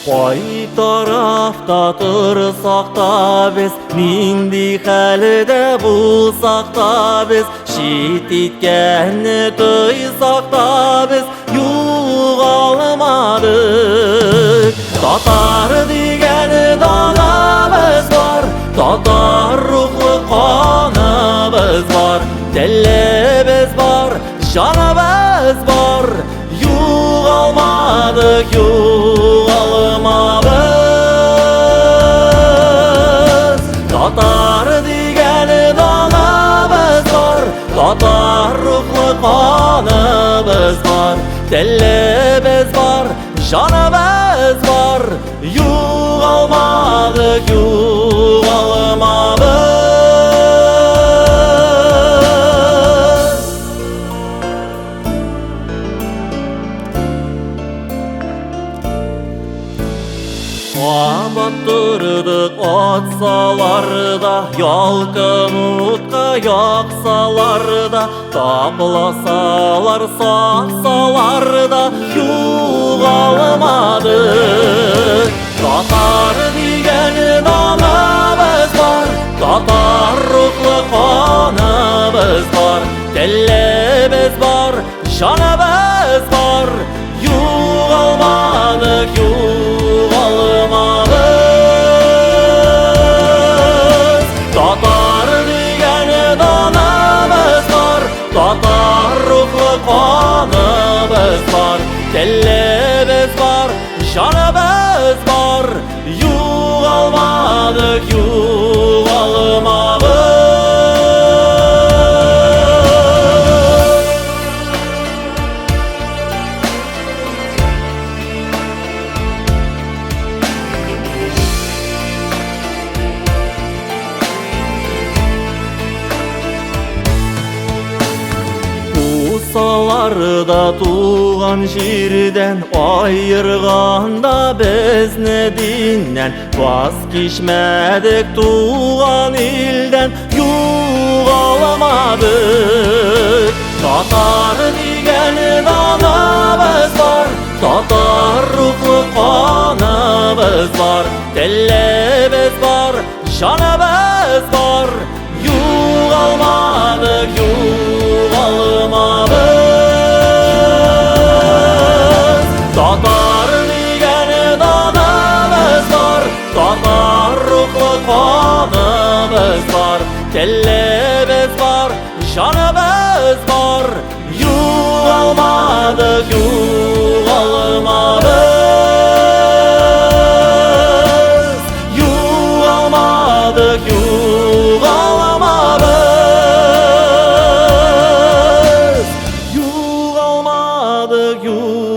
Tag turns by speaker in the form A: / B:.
A: Кай тарафта торсак та без, нинди хәлдә булсак та без, чит иткәнне тойсак та без, югалмадык. Татар дигән данабыз бар, татар рухлы каныбыз бар, телебез бар, җаныбыз бар, югалмадык, югалмабыз. Татар дигән данабыз бар, татар рухлы каныбыз бар, телебез бар, җаныбыз бар, югалмадык, югалмабыз. Кабат тордык атсалар да, ялкын утка яксалар да, тапласалар, сатсалар да, югалмадык. Татар дигән даныбыз бар, татар рухлы каныбыз бар, телебез бар, җаныбыз бар, югалмадык, югалмабыз. Татар дигән даныбыз бар, татар рухлы каныбыз бар, телебез бар, җаныбыз бар, югалмадык, югалмабыз. Кусалар да туган җирдән, айырганда безне диннән, ваз кичмәдек туган илдән, югалмадык. Татар дигән даныбыз бар, татар рухлы каныбыз бар, телебез бар, җаныбыз бар, югалмадык, югалмабыз. Татар дигән даныбыз бар, татар рухлы каныбыз бар, телебез бар, җаныбыз бар, югалмадык, югалмабыз. Югалмадык, югалмабыз. Югалмадык, югалмабыз.